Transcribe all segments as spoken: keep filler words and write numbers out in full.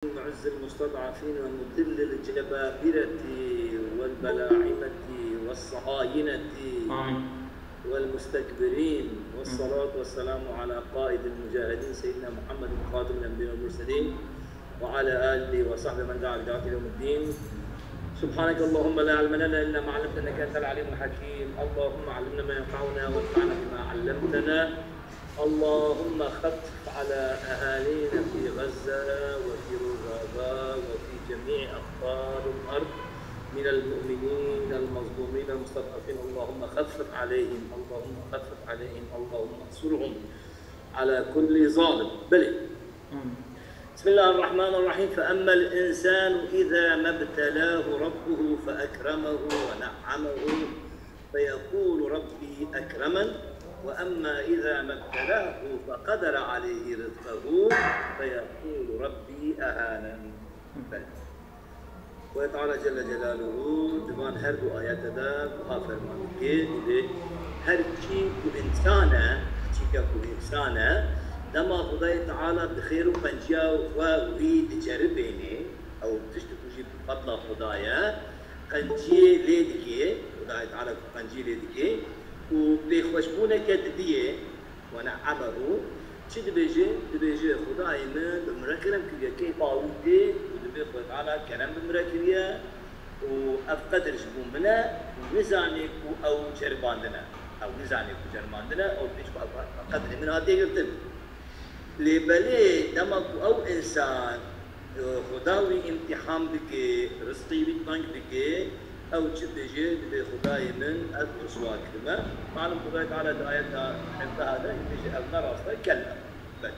معز المستضعفين ومذل الجبابرة والبلاعمة والصهاينة آمين. والمستكبرين، والصلاة والسلام على قائد المجاهدين سيدنا محمد خاتم الأنبياء والمرسلين وعلى آله وصحبه من دعا بدعوته إلى يوم الدين. سبحانك اللهم لا علم لنا إلا ما علمتنا إنك أنت العليم الحكيم. اللهم علمنا ما ينفعنا وانفعنا بما علمتنا. اللهم خفف على أهالينا في غزة وفي رقابة وفي جميع أقطار الأرض من المؤمنين المظلومين المستضعفين. اللهم خفف عليهم، اللهم خفف عليهم، اللهم انصرهم على كل ظالم. بلي. بسم الله الرحمن الرحيم. فأما الإنسان إذا ما ابتلاه ربه فأكرمه ونعمه فيقول ربي أكرمن، وأما إذا ما ابتلاه فقدر عليه رزقه فيقول ربي أهانن. Xwedê Teala Celle Celaluhu di van her du ayete de wiha ferman dike, dibê her kî ku însan e, çîka ku însan e, dema Xwedayê Teala bi xêr û qenciya xwe wî diceribênê, ew tişt ku jî bi fedla Xweda ye, qenciyê lê dike, Xwedayê Teala ku qenciyê lê dike û pêxweşbûneke didiyê, ونعمه، çi dibêje? Dibêje, Xwedayê min bi min re kerem kiriye, keyfa wî tê û dibê Xwedê Teala kerem bi min re kiriye û ev qedir ji bo min e û nizane ku ew ceribandin e. Ew nizane ku ceribandin e, ew dibêje ku ev qedrê min hatiye girtin. Lê belê dema ku ew însan, e, Xuda wî îmtîhan bike, rizqî wî teng bike, ew çi dibêje? Dibê Xudayê min ez riswa kirime. Malum Xudayê Teala di ayeta hevdeha de dibêje ev ne rast e, kella. Bel.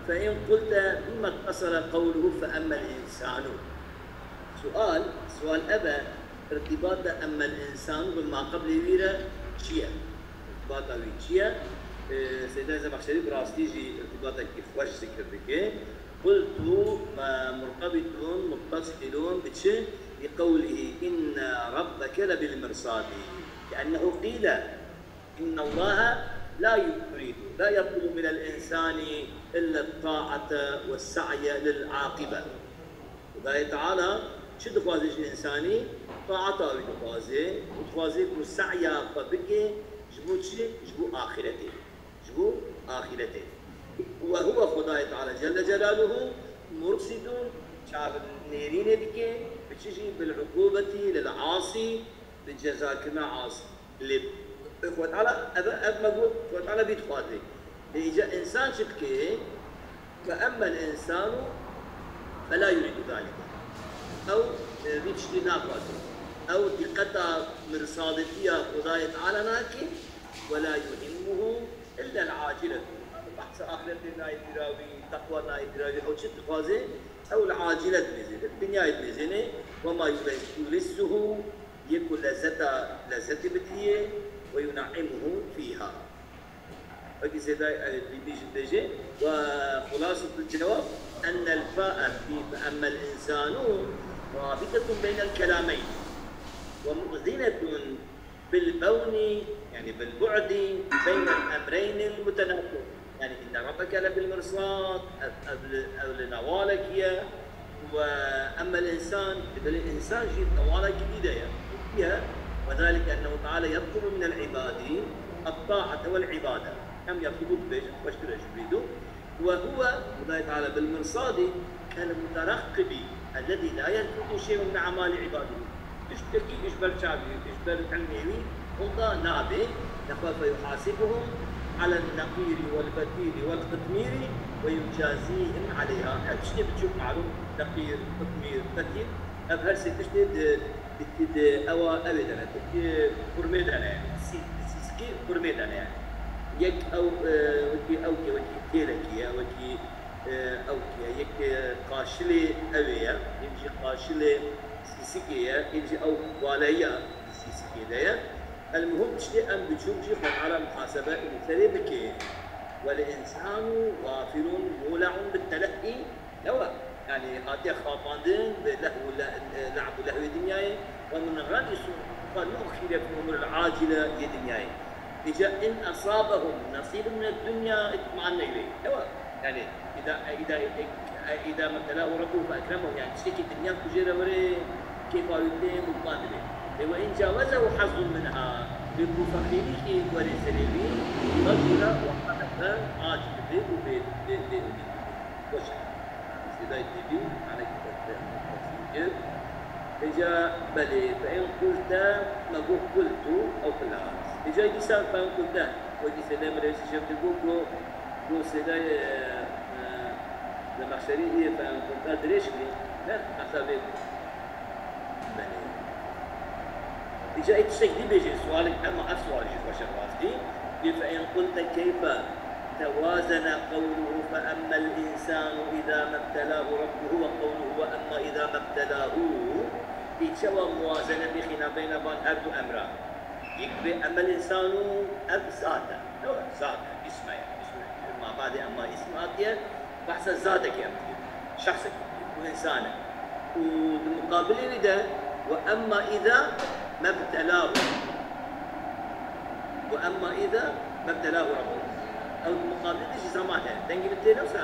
فإن قلت بما اتصل قوله فأما الإنسان؟ Sual, sual ev e, irtîbata emmel însanu bi ma qeblê wî re çi ye? Irtîbata wî çi ye? Ê, Seydayê Zemexşerî bi rastî jî irtîbatekî xweş zikir dike. قلت مرتبط متصل بشي؟ بقوله إن ربك لبالمرصاد، كأنه قيل إن الله لا يريد، لا يطلب من الإنسان إلا الطاعة والسعي للعاقبة. Xudayê Teala çi dixwaze ji însanî? Taeta wî dixwaze û dixwaze ku sehya xwe bike ji bo çi? Ji bo axîretê. Ji bo axîretê. وهو، Xudayê Teala Celle Celaluhu, مرصد، çavinêrînê dike, bi çi jî? بالعقوبة للعاصي، bi cezakirina asî. Lê Xwedê Teala, ev, ev me got, Xwedê Teala vî dixwaze. Lê îca însan çi dike? فأما الإنسان فلا يريد ذلك. Ew, e, vî tiştî naxwaze. Ew dîqeta mirsadetiya Xwedayê Teala nake. ولا يهمه إلا العاجلة. Behsa axretê nayê bîra wî, teqwa nayê bîra wî. Ew çi dixwaze? Ew li acile dimêzêne, dinyayê dimêzêne. وما يلذه، yê ku lezzeta, lezzetê bidiyê, وينعمه فيها. Wekî Seydayê Elîbî jî dibêje, وخلاصة الجواب أن الفاء في فأما الإنسان رابطة بين الكلامين ومؤذنة بالبون، يعني بالبعد بين الأمرين المتناقضين. يعني إن ربك لبالمرصاد، ev, ev li, ev li newalekî ye. وأما الإنسان، belê însan jî newalekî dî de ye. Kî ye? وذلك أنه تعالى يطلب من العباد الطاعة والعبادة. Em yatlubu dibêjin, xweştir e ji birî dû. وهو، Xudayê Teala, بالمرصاد كالمترقب الذي لا يلفته شيء من أعمال عباده. Tiştekî ji ber çavê wî, ji ber ilmê wî hûnda nabe. Lexwe فيحاسبهم على النقير والفتيل والقتمير ويجازيهم عليها. Ev tiştê biçûk malûm, neqîr, qitmîr, fetîl, ev her sê tiştê di, di, di ewa evê de ne, di xurmê de ne, sî-, sîskî xurmê de ne yani. Yek ew, e, wekî ewkê, wekî têlekî ye, wekî, e, ewkê ye, yek, e, qaşilê ewê ye, yek jî qaşilê sîsikê ye, yek jî ew balehiya di sîsikê de ye. Elmuhim tiştê em biçûk jî Xwedê Teala muhasebe li serê bike. والإنسان غافل مولع بالتلهي. Ew e. Yani hatiye xapandin bi lehw û le-, lehb û lehwê dinyayê. ومنغمس فنؤخر في الأمور العاجلة yê dinyayê. Îca إن أصابهم نصيب من الدنيا اطمأن إليه. Ew e. Yani إذا، إذا، إذا ما ابتلاه ربه فأكرمه، yani tiştekî dinya ku jê re were kêfa wî tê, mutman dibe. E, وإن جاوزه حظ منها, lê ku feqîrîkî were serê wî, ضجر وحنث, aciz dibe û bê, bê, bê umîd dibe. Xweş e. Sêdayê Dîbî, manekî tefsîr kir. Hêca belê, فإن قلت, me got قلت, ew xilas. Hêca dîsa فإن قلت, wekî Sêdayê Mirêsî Şevdî got, got, got Sêdayê, e, Zemexşerî yê فإن قلت dirêj kirî. Ne, hesabê belê. Hêca ê tiştek dî bêje, sualek, ema ev sualê jî xweş e rastî. Yê فإن قلت كيف توازن قوله فأما الإنسان إذا ما ابتلاه ربه وقوله وأما إذا ما ابتلاه. Ê çawa muwazene bixîna beyna van her du emra? Yek bê أما الإنسان, ev zat e. Ew zat e, îsm e. Îsm e. Ma badê أما îsm hatiye, behsa zatekî em dikin. Şexsekî dikin. Û însan e. Û di muqabilê wî de, وأما إذا ما ابتلاه. وأما إذا ما ابتلاه ربه. Ew di muqabilê de jî zeman heye. Dengê min tê ne wisa?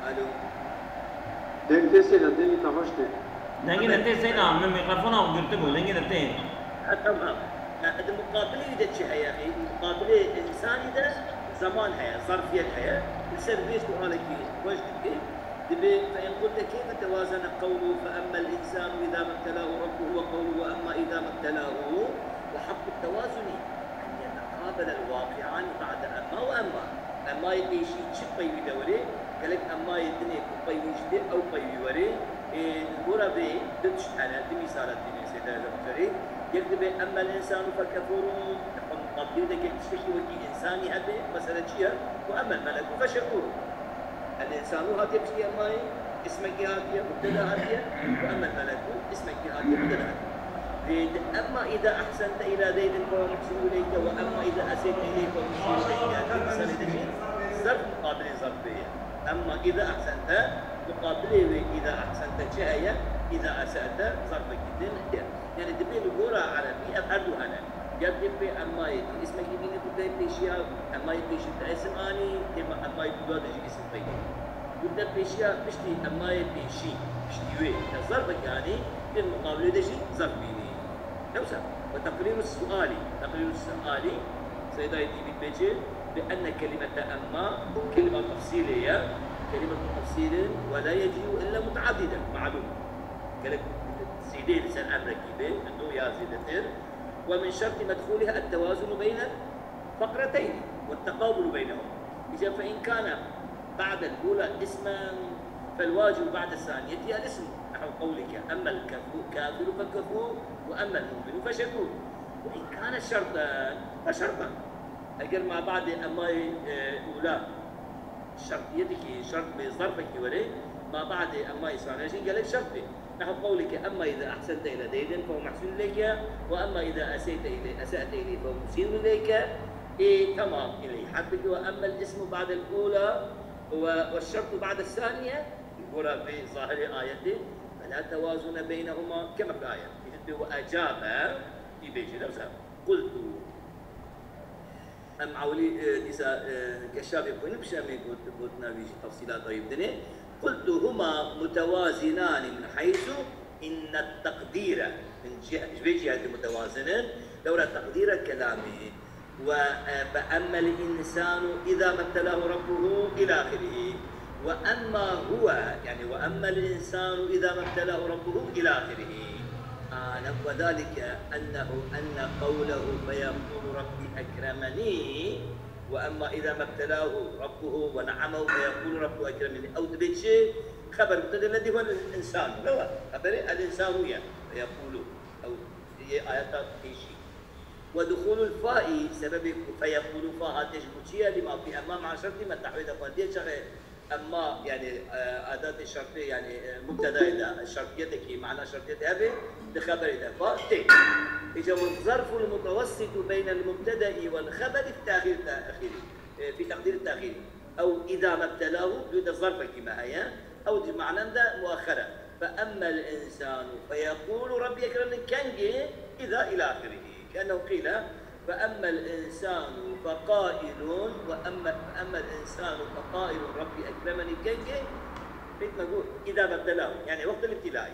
Alo. Deng tê Seyda, dengê te xweş tê. Dengê te tê Seyda, min mîkrofona girtibû, dengê te tê. Ha, tamam. Ha, di muqabilê wî de çi heye? Di muqabilê însanî de zeman heye, zarfiyet heye. Li ser vê sualekî xweş dike. Dibê, فإن قلت كيف توازن قوله فأما الإنسان إذا ما ابتلاه ربه وقوله وأما إذا ما ابتلاه، وحق التوازن أن يتقابل الواقعان بعد أما وأما. Emmayê pêşî çi pey wî de were, gelek emmayê dinê ku pey wî jî tê ew pey wî were. Ê, li gora vê du tişt hene, du mîsala tînin Seyda Zemexşerî. Yek dibê أما الإنسان فكفور, muqabilê de gelek tiştekî wekî însanî hebe, mesele çi ye? وأما الملك فشكور. الإنسان hatiye piştî emmayê, îsmekî hatiye, mubteda hatiye, وأما الملك îsmekî hatiye, mubteda hatiye. Vê di أما إذا أحسنت إلى زيد فهو محسن إليك، وأما إذا أسأت إليه فهو مسيء إليك. Di misalê de jî zerf muqabilê zerfê ye. أما إذا أحسنت, muqabilê wê إذا أحسنت çi heye? إذا أسأت zerfekî din heye. Yani dibê li gora erebî ev her du hene. Ya dê pê emmayê tê îsmekî dînê ku tê pêşiya, emmayê pêşî te îsim anî, tê emmayê duda de jî îsim pey. Ku te pêşiya piştî emmayê pêşî, piştî wê te zerfekî anî, tê muqabilê de jî zerf bînî. Yoksa, وتقرير السؤال، تقرير السؤال, Seydayê Dîbî bêçe, بأن كلمة أما كلمة تفصيلية، كلمة تفصيل ولا يجيء إلا متعددا، معلوم. Gelek zêdeyê li ser emrekî bê, du ya zêdetir. ومن شرط مدخولها التوازن بين الفقرتين والتقابل بينهما. Îca فإن كان بعد الأولى اسما فالواجب بعد الثانية الاسم، نحو قولك أما الكافر فكفور وأما المؤمن فشكور. وإن كان شرطا فشرطا. Eger ma badê emmayê, e, ûla şertiyetekî, şert bê zerfekî were, ma badê emmayê saniye jî gelek şert bê. نحو قولك أما إذا أحسنت إلى زيد فهو محسن إليك، وأما إذا أسأت إليه، أسأت إليه فهو مسيء إليك. Ê, tamam, ileyh. Halbuki وأما الاسم بعد الأولى و، والشرط بعد الثانية، gora vê zahirê ayetê, فلا توازن بينهما كما في الآية. Îdî وأجاب, î bêjî, lewsa قلت. Em ewilî, e, dîsa, e, keşafê xwe nibişe, em ê got-, gotina wî jî tefsîlata wî bidinê. قلت هما متوازنان من حيث إن التقدير, min cih-, ji vê cihekî mutewazin in, lewra teqdîra kelamê. Ve, e, فأما الإنسان إذا ما ابتلاه ربه إلى آخره. وأما هو, yani وأما الإنسان إذا ما ابتلاه ربه إلى آخره. Aa, وذلك أنه، أن قوله فيقول ربي أكرمن، وأما إذا ما ابتلاه ربه ونعمه فيقول ربي أكرمن. Ew dibê çi? Xeber mubteda ledî hûn الإنسان. Lewa xeberê الإنسان ye. فيقول. Ew yê ayeta pêşî. ودخول الفاء, sebebê ku فيقول fa hate ji bo çi ye? لما في أما مع شرط ما, nehwê de xwendiye çaxê أما, yani, e, adatê şertê, yani, e, mubtedayê de şertiyetekî, mana şertiyetê hebe, di xeberê de fa tê. Îca والظرف المتوسط بين المبتدأ والخبر في تأخير التأخير, e, في تقدير التأخير. Ew إذا ما ابتلاه, dû de zerfekî me heye. Ew di manen de muaxer e. فأما الإنسان فيقول ربي أكرمن, kengê إذا إلى آخره. كأنه قيل فأما الإنسان فقائل، وأما، فأما الإنسان فقائل رب أكرمن، kengê, pêt me got, إذا ما ابتلاه، yani وقت الابتلاء.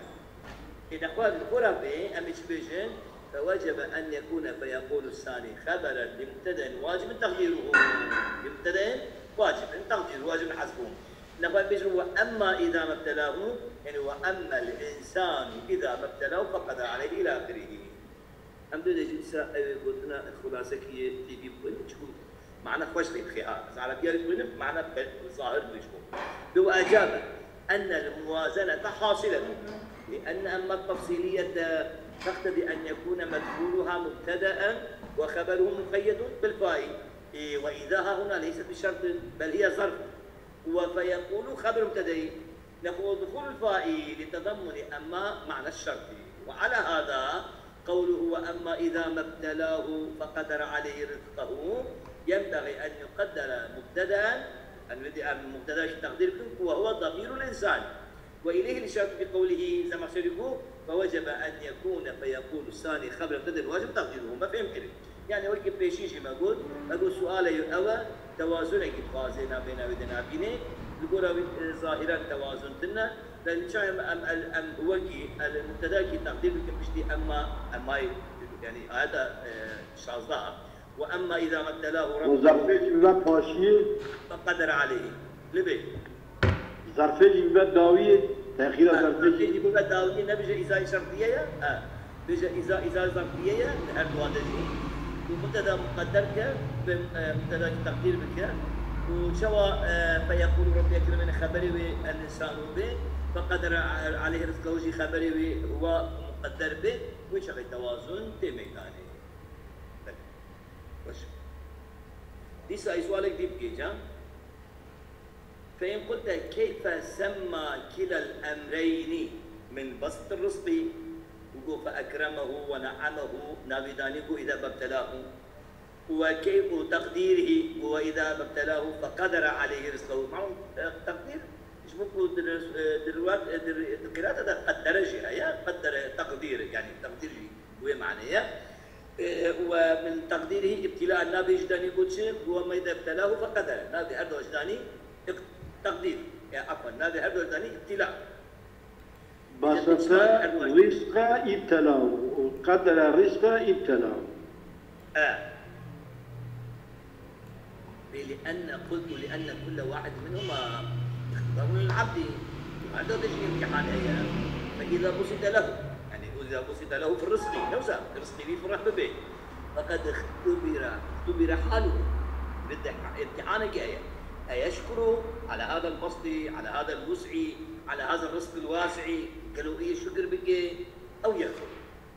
Ê nexwe li xwe re bê, em ê çi bêjin? فوجب أن يكون فيقول الثاني خبرا لمبتدأ واجب تقديره. لمبتدأ واجب تقديره، واجب حذفه. Nexwe em bêjin وأما إذا ما ابتلاه، yani وأما الإنسان إذا ما ابتلاه فقدر عليه إلى آخره. Em dê dê jî dîsa ew ê gotina xulasekî yê têbî bixwînin, çiku mana xweş lê dixe ha. Ez erebiya wî dixwînim, mana be-, zahir bû ji bo. Bi we ecab أن الموازنة حاصلة، لأن أما التفصيلية تقتضي أن يكون مدخولها مبتدأ وخبره مقيد بالفاء، إيه، وإذا ها هنا ليست بشرط، بل هي ظرف. وفيقول خبر مبتدأ، نقول دخول الفاء لتضمن أما معنى الشرط. وعلى هذا قوله وأما إذا ما ابتلاه فقدر عليه رزقه ينبغي أن يقدر مبتدأ، أن يبدأ مبتدأ تقدير وهو ضمير الإنسان، وإليه الإشارة بقوله زمخشري فوجب أن يكون فيقول الثاني خبر مبتدأ واجب تقديره، me fêm kirin. Yani wekî pêşî jî me got, me got sualê ew e, tewazunekî dixwaze navbêna wê de navînê, li gora wî, e, zahiren tewazun tune, lê çawa em, em, el, em wekî el mubtedakî teqdîr bikin piştî emma, emmayê, yani ayeta, e, şazdeh. Ve emma îza mebtelahu Û rabbuhu zerfê jî bibe paşiyê. Feqedere aleyhî. Li bê. Zerfê jî bibe dawiyê, texîra Ha, zerfê zerfê jî jî bibe dawiyê, nebêje îza şertiye ye. Ha. Bêje îza, îza zerfiye ye, li her duwa de jî. Û mubteda muqedder ke, bi, e, mubteda jî teqdîr bike. Û çawa, e, feyekûlû Rabbî ekremen xeberê wê el-însanu bê, feqedere aleyhî rizqehu jî xeberê wê wa muqedder bê, wê çaxê tewazun tê meydanê. Belê. Baş. Dîsa î sualek dî bike, can. فإن قلت كيف سمى كلا الأمرين من بسط الرزق، وقو فأكرمه ونعمه، ناوي داني قو إذا ما ابتلاه، وكيف تقديره قو إذا ما ابتلاه فقدر عليه رزقه. معلوم، آه، تقدير، شبكو در-، آه، دروات، آه، در-، قراءة ده قدر جي، يا قدر تقدير، يعني تقدير جي، بوي معنى، يا. Û min teqdîrî îbtîla navê ji danî got çi? Û me de ibtelahu feqedere. Navê her du ji danî iq-, teqdîr. Ya, afwan, navê her du ji danî îbtîla. Basete rizqe îbtelahu û qedere rizqe îbtelahu. E. Bê, لأن قلت لأن كل واحد منهما اختبار للعبد. Her du tişt îmtîhan heye. فإذا بسط له، yani, إذا بسط له في الرزق، ne wisa, rizqî wî fireh bibe. فقد اختبر، اختبر حاله. Bi de îmtîhanekê heye. أيشكر على هذا البسط، على هذا الوسع، على هذا الرزق الواسع؟ Gelo ê şukir bike, ew yekfur.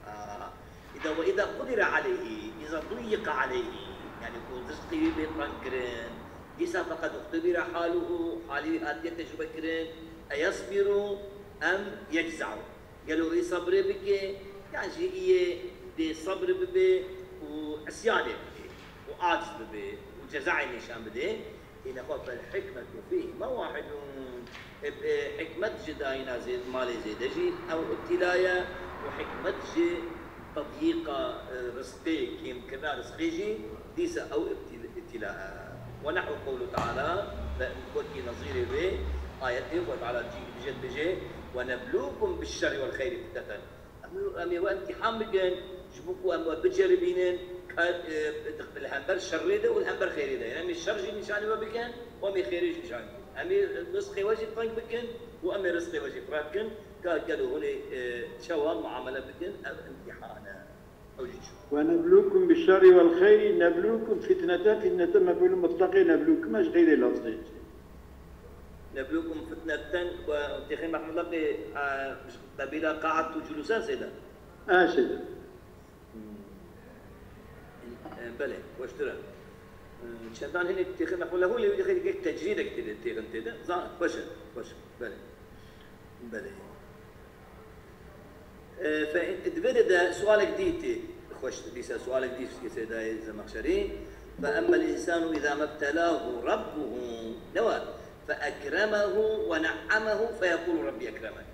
Aa, îda ve îda qudire aleyhî, îza duyîqe aleyhî, yani ku rizqî wî bê tengkirin, dîsa feqed uxtubire haluhu, halî wî hatiye tecrube kirin, eyesbiru em yecze'u. Gelo wî sebrê bike, yan jî iyê dê sebr bibe û isyanê bike û aciz bibe û cezayê nîşan bide. Îne xwe فالحكمة فيهما واحدة. E, e, hikmet ji dayîna zêd-, malê zêde jî ew îbtîla ye û hikmet ji tedyîqa, e, rizqê, kêmkirina rizqê jî dîsa ew îbtîl-, îbtîla ye. ونحو قوله تعالى، ve wekî nezîrê vê ayetê, Xwedê Teala cî dibêje, dibêje, ونبلوكم بالشر والخير فتنة. Em, em ê we îmtîhan bikin, ji bo ku em we biceribînin, ka, e, li hember şerrê de û li hember xêrê de. Em ê şer jî nîşanî we bikin û em ê xêrê jî nîşanî bikin. Em ê rizqê we jî teng bikin û em ê rizqê we jî fireh bikin. Ka gelo hûn ê, e, çawa muamele bikin, ev îmtîhan e. Ew jî çi? ونبلوكم بالشر والخير، نبلوكم فتنة، fitnete mefûlê mutleqê neblukum e ji xeyrê lafzê. Neblukum fitneten, we têxê mefûlê, e, ji qebîla qa'edtu culusen sêde. E, sêde. Hmm. E, belê, xweştir e. E, çendan hinê têxin nexwe lehu lê wî dixê yek tecrîdek tê de, têxin tê de. Zan, xweş e, xweş e. Belê. Belê. E, fe, di vê de, de sualek dî tê. Xweş, dîsa sualek dî sêdayê Zemexşerî. فأما الإنسان إذا ما ابتلاه ربه، ne wa? فأكرمه ونعمه فيقول ربي أكرمن.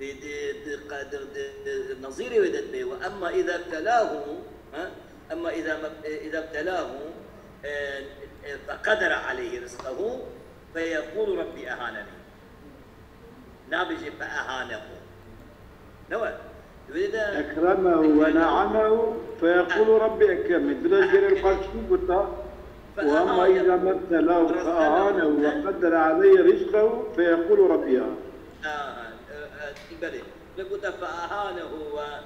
Di, di, di, di, di, di nezîrê wê de dibê, وأما إذا ابتلاه، ha? أما إذا ما- إذا ابتلاه، آه، آه، فقدر عليه رزقه، فيقول: ربي أهانني. Nabêje فأهانه. Ne we? Wê de أكرمه ونعمه فيقول ربي أكرمن. Bila ji gerê xwe çi gota? وأما إذا ما ابتلاه فأهانه وقدر عليه رزقه فيقول ربي أهانن. Aha, e, e, belê. Ve gote فأهانه و-،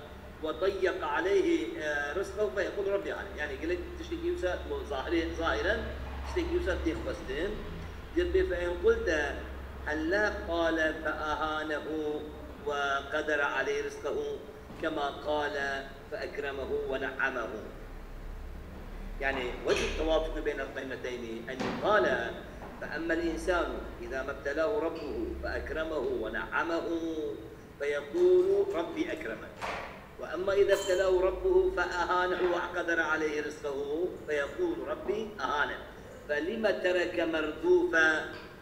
وضيق عليه، e, رزقه فيقول ربي أهانن. Yani gelek tiştekî wisa, bu zahirê-, zahiren tiştekî wisa tê xwestin. Dibê فإن قلت هلا قال فأهانه وقدر عليه رزقه كما قال فأكرمه ونعمه. يعني وجه التوافق بين القيمتين أن يقال: فأما الإنسان إذا ما ابتلاه ربه فأكرمه ونعمه فيقول: ربي أكرمن. وأما إذا ابتلاه ربه فأهانه وقدر عليه رزقه فيقول: ربي أهانن. فلم ترك مردوف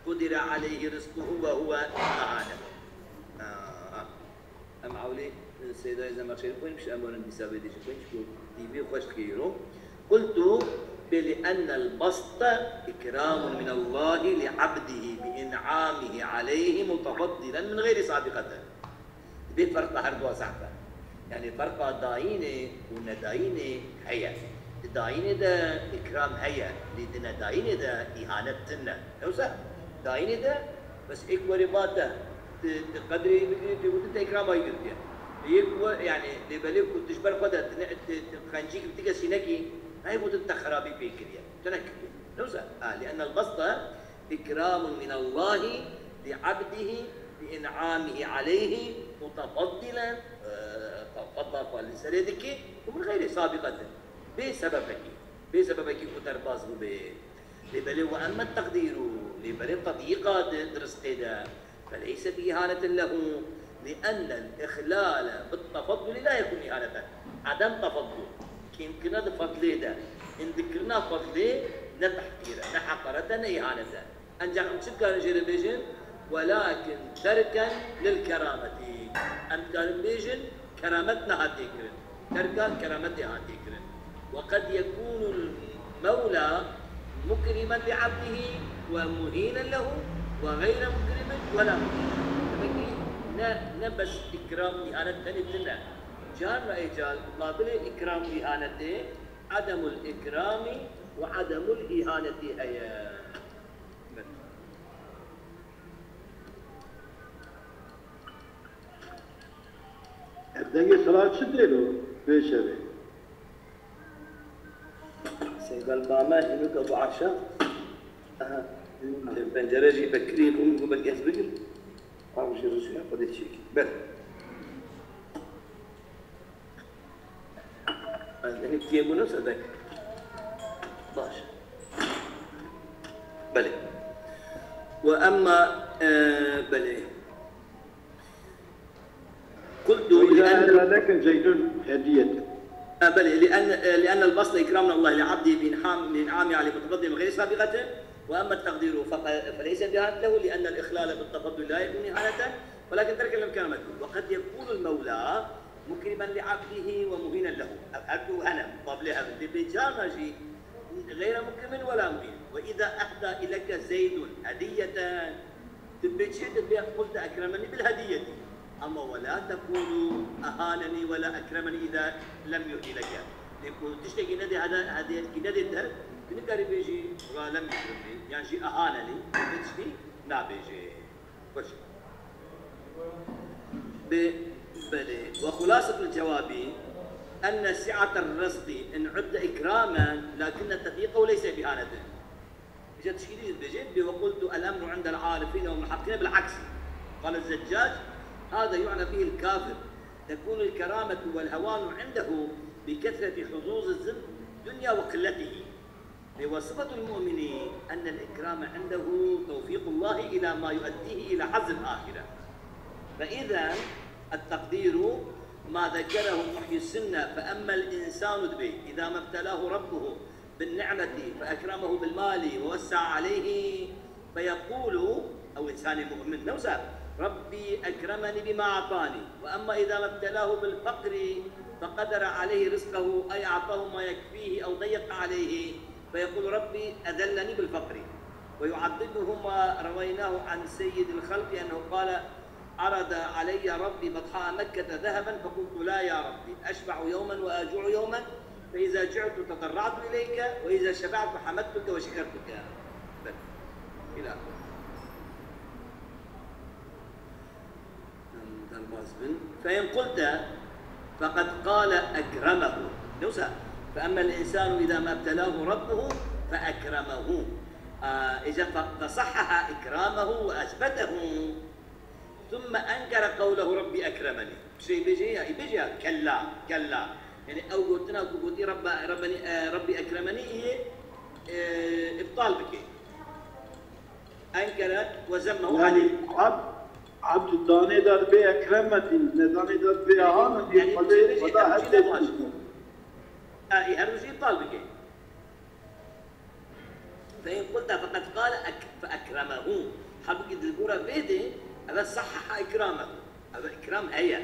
قدر عليه رزقه وهو أهانه؟ آه. Em ewlê Seydayê Zemeqşerî xwîn, pişt em werin dîsa vê dê jî xwîn, çiku dîvê xweş dike îro. قلت: بل لأن البسط إكرام من الله لعبده بإنعامه عليه متفضلا من غير سابقة. Dibê ferqa her dua zehf e. Yani ferqa dayînê û nedayînê heye. Di dayînê de îkram heye, lê di nedayînê de îhanet tune. Ne wisa? Dayînê de bes êk werê ba te, tu, tu qedrê bigirî, tu gotin te îkrama wî girtiye. Yek we, yani, lê belê ku tu ji ber xwe de, tu ne, tu, tu xencîk bi ti kesî nekî, nayê gotin te xerabî pê kiriye. Tu nekiriye. Ne wisa? Ha, لأن البسط إكرام من الله لعبده بإنعامه عليه متفضلا، e, fedla xwe li serê dikî, û min xeyrê sabîqetin. Bê sebebekî. Bê sebebekî ku derbas bûbe. Lê belê وأما التقدير، lê belê tedîqa di, di rizqê de, فليس بإهانة له، لأن الإخلال بالتفضل لا يكون إهانة. Edem tefedul, kêmkirina di fedlê de, hindikirina fedlê ne tehqîr e, ne heqaret e, ne îhanet e. Encax em çi dikarin jê re bêjin? ولكن تركا للكرامة. Em dikarin bêjin, keramet nehatiye kirin. Terka kerametê hatiye kirin. وقد يكون المولى مكرما لعبده ومهينا له وغير مكرم ولا مهين. Demek ki ne, ne bes ikram, îhanet tenê tune. Carna ê car muqabilê ikram û îhanetê عدم الإكرام وعدم الإهانة heye. Ev dengê xira çi dêlo vê şevê? Seyda li ba me hînûk Ebu Aşa. Aha. Pencere jî vekirî bûn, ku belkî ez bigir. Ew jî rizûya xwe dê çêkî. Ber. Ez hinek kêm bûne sedek. Baş. Belê. Ve emma, e, belê. قلت وإذا لأن أهدى لك زيد هدية. آه، بلى، لأن، آه، لأن البسط إكرام من الله لعبده بإنعام، بإنعامه عليه متفضل من غير سابقة، وأما التقدير فق-، فليس بإهانة له، لأن الإخلال بالتفضل لا يكون إهانة، ولكن ترك الإمكان مذموم. وقد يكون المولى مكرما لعبده ومهينا له. Ev her du hene, muqabilê hev in. Dê bê carna jî غير مكرم ولا مهين. وإذا أهدى إليك زيد هدية. Tu bê çi dibê قلت أكرمني بالهدية. Ama ولا تقول أهانني ولا أكرمني إذا لم يهد لك. Lê ku tiştekî nedê hede-, hediyekî nedê te, tu nikarî bêjî ولا لم يكرمني. Yan jî أهانني. Vê tiştî nabêjê. Baş. Be-, belê. وخلاصة الجواب أن سعة الرزق إن عد إكراما لكن تضييقه ليس بإهانة. Îca tişkî dî dibêje, bê وقلت الأمر عند العارفين والمحققين بالعكس. قال الزجاج: هذا يعنى به الكافر، تكون الكرامة والهوان عنده بكثرة حظوظ الدنيا وقلته. وصفة المؤمن أن الإكرام عنده توفيق الله إلى ما يؤديه إلى حظ الآخرة. فإذا التقدير ما ذكره محيي السنة: فأما الإنسان dibê إذا ما ابتلاه ربه بالنعمة فأكرمه بالمال ووسع عليه فيقول، ew însanê mu'min ne wisa, ربي أكرمني بما أعطاني، وأما إذا ما ابتلاه بالفقر فقدر عليه رزقه، أي أعطاه ما يكفيه أو ضيق عليه، فيقول: ربي أذلني بالفقر. ويعضده ما رويناه عن سيد الخلق أنه قال: عرض علي ربي بطحاء مكة ذهبا، فقلت: لا يا ربي، أشبع يوما وأجوع يوما، فإذا جعت تضرعت إليك، وإذا شبعت حمدتك وشكرتك. بس. إلى آخره. Em derbas bin. فإن قلت فقد قال أكرمه. Ne wisa? فأما الإنسان إذا ما ابتلاه ربه فأكرمه. Aa, îca fe-, فصحح إكرامه وأثبته. ثم أنكر قوله ربي أكرمني. Şey bêje ya, bêje ya, kella, kella. Yani ew gotina ku gotî Rabba, Rabbani, e, Rabbi ekremenî, î, e, îbtal bike. Enkere ve zemmehu Yani aleyh. Abd, Abd danê de bê ekremetî, ne danê de bê ahanetî, Yani Xwedê, Xweda her tê baş. Ha, î her wî jî îbtal bike. فإن قلت فقد قال أك-، فأكرمه. Halbûkî di gora vê de, eve sahhaha ikramehu. Eve ikram heye.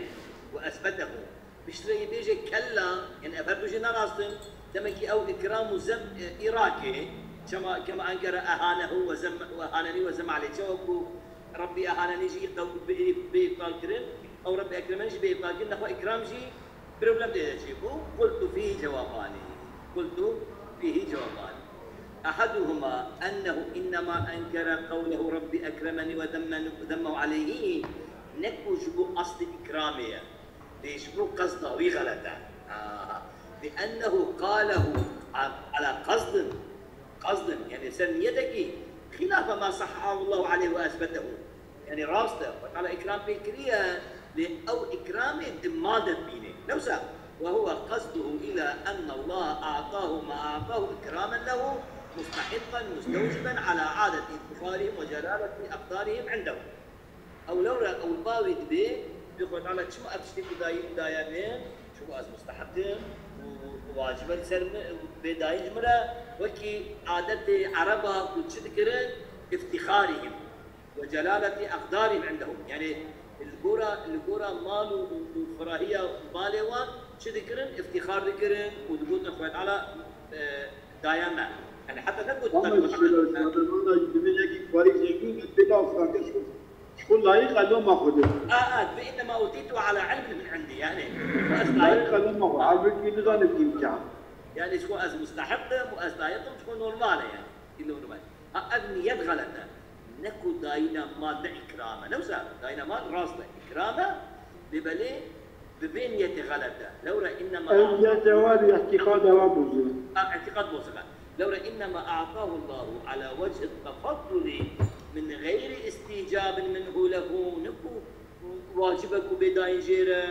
Ve esbetehu. Piştre yê bêje kella, yani ev her du jî ne rast in. Demek ki ew ikram û zem, e, îrake. Çema, kema enkere ehanehu ve zem, ve ehaneni ve zem aleyh. Çawa ku Rabbi ehaneni jî bê, bê, bê îbtal kirin. Ew Rabbi ekremen jî bê îbtal kirin. Nexwe ikram jî problem tê de çêbû. قلت فيه جوابان. قلت فيه جوابان. أحدهما أنه إنما أنكر قوله رب أكرمن وذمه، ذمه عليه. Ne ku ji bo aslê ikramê ye. Lê ji bo qesda wî xelet e. Ha. لأنه قاله على قصد. قصد، yani ser niyetekî. خلاف ما صححه الله عليه وأثبته. Yani rast e. Xwedê Teala ikram pê kiriye, lê ew ikramê di mal de dibîne. Ne wisa? وهو قصده إلى أن الله أعطاه ما أعطاه إكراما له مستحقا مستوجبا على عادة افتخارهم وجلالة أقدارهم عنده. Ew lewre ew li ba wî dibê, dibê Xwedê Teala çima ev tiştê ku dayî daye min, çunku ez musteheq im û wacib e li ser min, bê dayîn ji min re, wekî adetê Ereba ku çi dikirin, îftîxarî him. Ve celaleti aqdarî indehum. Yani li gora, li gora mal û, û, û xirahiya malê wan çi dikirin? Îftîxar dikirin û digotin Xwedê Teala, e, daye me. Yani heta ne got Ama şöyle, zaten onda dibê yekî parî zengîn, bê la franka şu, şu layîq e loma Xwedê. A, a, dibê innema utîtu ala ilmin min indi. Yani, ez layîq e loma Xwedê. Halbuki nizane imkan. Yani, şu ez mustehiq im û ez layîq im, şu normal e yani. Îlo normal. Ha, ev niyet xelet e. Ne ku dayîna mal ne îkram e. Ne wisa dayîna mal rast e. Îkram e, lê belê bi vê niyetê xelet e. Lewre innema Ev niyet e wa, îtîqad e wa bozû. Ha, îtîqad bozû. Lewre innema a'tahu Allahu ala wechî tefaddulî min xeyrî îstîcabin minhu lehu. Ne ku wacib e ku bê dayîn jê re,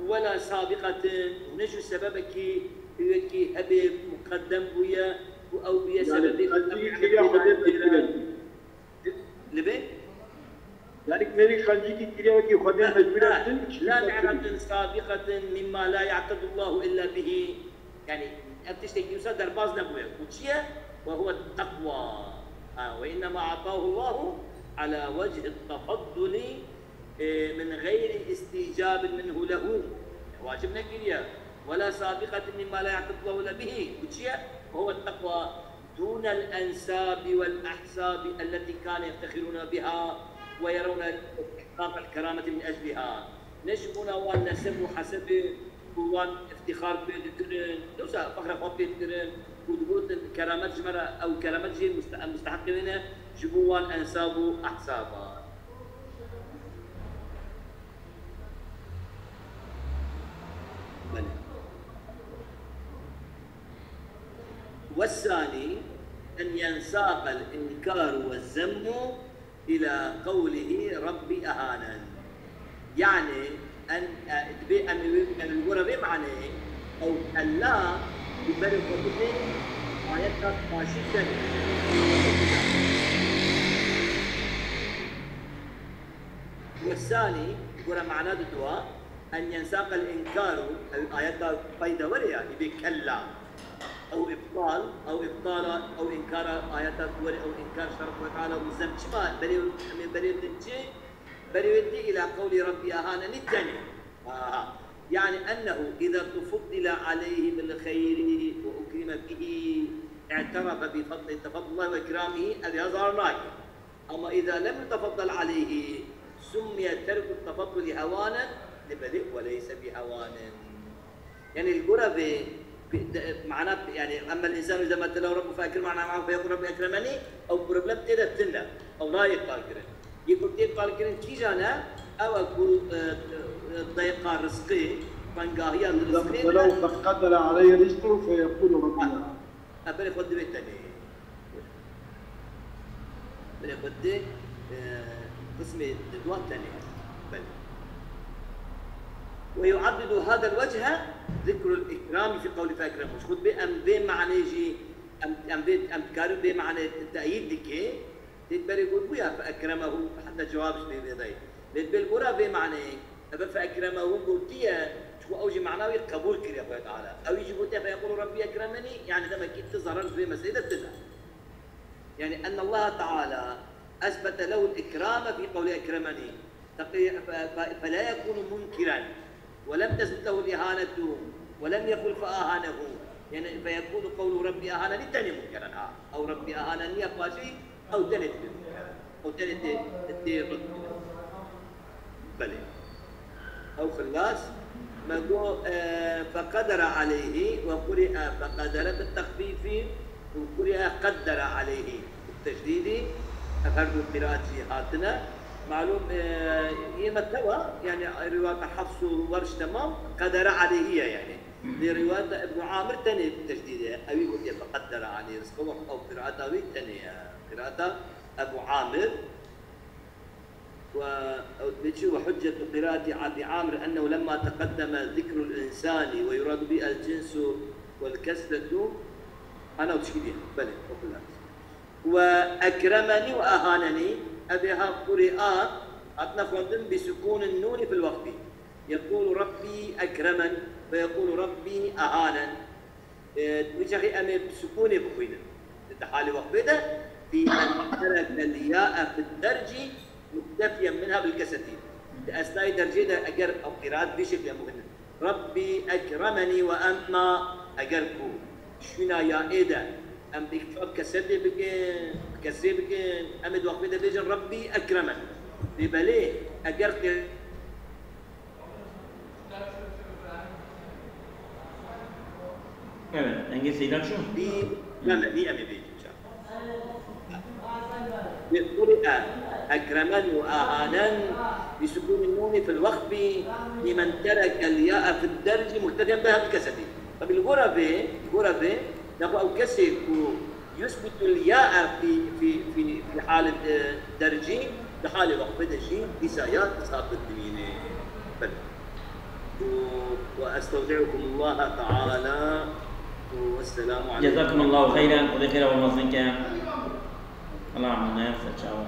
wela sabîqetin, û ne jî sebebekî wekî hebê muqeddem bûye û ew bûye Yani, sebebê ku qencî ev kiriya Xwedê mecbûr e. Li bê? Yani, merî qencîkî kiriya wekî Xwedê mecbûr e, La, la ni'metin sabîqetin mimma la ya'tedullahu illa bihi. Yani, ev tiştekî wisa derbaz nebûye. Û çi ye? Ve huwe teqwa. Ha, ve innema a'tahu Allahu ala wechî tefaddulî, e, min xeyrî îstîcabin minhu lehu. Wacib nekiriye. Wela sabîqetin mimma la ya'tedullahu illa bihi. Û çi ye? Ve huwe teqwa. Dûnel ensabi wel ehsabi elletî kane yeftexirûne biha ve yerewne istihqaqel kerameti min ecliha. Ne ji bona wan neseb û hesebê ku wan îftîxar pê dikirin, ne wisa fexra xwe pê dikirin û digotin keramet ji me re, ew keramet jî muste-, em musteheqê wê ne, ji bo wan ensab û ehsaba. Belê. والثاني أن ينساق الإنكار والذم إلى قوله رب أهانن. Yani, en, e, dibê em ê wê, em ê li gora vê maneyê ew kella li berê xwe bidê ayeta başî tenê. والثاني, gora mana di dua, en yensaqel inkaru, ew ayeta peyda were ya, îbê kella. Ew îbtal, ew îbtala, ew înkara ayeta ku were, ew înkar şeref ve teala û zem çima berê, em ê berê din çi? Berê wê dî ila qewlî Rabbî ehanenî tenê. Aha. يعني أنه إذا تفضل عليه بالخير وأكرم به اعترف بفضل، تفضل الله وإكرامه، أبي هذا ناكي. أما إذا لم يتفضل عليه سمي ترك التفضل هوانا، لبلئ وليس بهوان. يعني القرى في، في، معناه يعني، أما الإنسان إذا ما ابتلاه ربه فأكرمه، معناه فيقول ربي أكرمني، أو problem تيدا تنا، أو نايك قال كرن. يقول تيدا قال كرن كي جانا، أو أقول، آه، آه، ضيقة رزقي، فانقاهية إذا الرزقي. ابتلاه فقدر عليه رزقه فيقول ربي. Ev berê xwe divê tenê. Berê xwe divê, e, qismê di dua tenê. Belê. ويعضد هذا الوجه ذكر الإكرام في قوله فأكرمه. Ji xwe divê em vê manê jî, em, em vê, em dikarin vê manê teyîd dike. Tê berê got bûya فأكرمه, heta cewab ji vê vê dayê. Lê bil gora vê manê, eve فأكرمه gotiye, çku ew jî mana wî qebûl kiriye Xwedê Teala. Ew jî gotiye فيقول ربي أكرمني, yani demek ki ti zarar ji vê meselê de tine. Yani أن الله تعالى أثبت له الإكرام في قول أكرمني. تقي-، ف-، ف-، فلا يكون منكرا، ولم تثبت له الإهانة، ولم يقل فأهانه. يعني فيكون قول ربي أهانني تني منكرا، ها. أو ربي أهانني أباشي، أو تني تني منكرا. أو تني تي، تي رد. بلى. أو خلاص، ما قو، آه، فقدر عليه، وقرئ فقدر بالتخفيف، وقرئ قدر عليه بالتشديد. Ev her du qîraet jî hatine. Malûm, e, yê me tewa, yani rivata Hafs û Warş temam, qedere aleyhiye yani. Lê rivata Ibn Amir tenê bi tecdîd e. Ewî gotiye feqeddere aleyhi rizqehu, ew qîraeta wî tenê ye. Qîraeta Ebu Amir. Ve ew dibêjî, "Ve huccetu qîraeti Abi Amir ennehu lemma teqeddeme zikrul insani ve yuradu bi el cinsu vel kesretu." Ana tişkî diye. Belê, oku lazim. Ve ekremenî ve ehanenî, ev ê ha qurî a, hatine xwendin bi sukûnin nûnî fil wextî. Yekûlu Rabbî ekremen ve yekûlu Rabbî ehanen. E, wî çaxî em ê bi sukûnê bixwînin. Di halê wexfê de, fî men terekel ya'e fid dercî muktefiyen minha bil kesetî. Di esnayê dercê de eger ew qîraet vî şeklê em bixwînin. Rabbî ekremenî ve emma, eger ku şûna ya'ê de em bi îxtîfa bi kesetê bikin, bi kesrê bikin, em ê di wexfê de bêjin Rabbî ekremen. Lê belê, eger qî- Evet, dengê Seyda çû? Bî, ne, ne, bî em ê bêjin ça. Bi qur'a ekremen û ahanen, bi sukûnî nûnî fil wexfî, bi men terekel ya'e fid dercî muktefiyen biha bil kesetî. Tabi li gora vê, li gora vê, nexwe ew kesê ku yusbitul ya'e fî, fî, fî, fî halê, e, dercî, di halê wexfê de jî dîsa ya sabit dimîne. Belê. و، وأستودعكم الله تعالى، والسلام عليكم. جزاكم الله خيرا، Xwedê xêra we mezin ke. Bela emanet, ser çavan.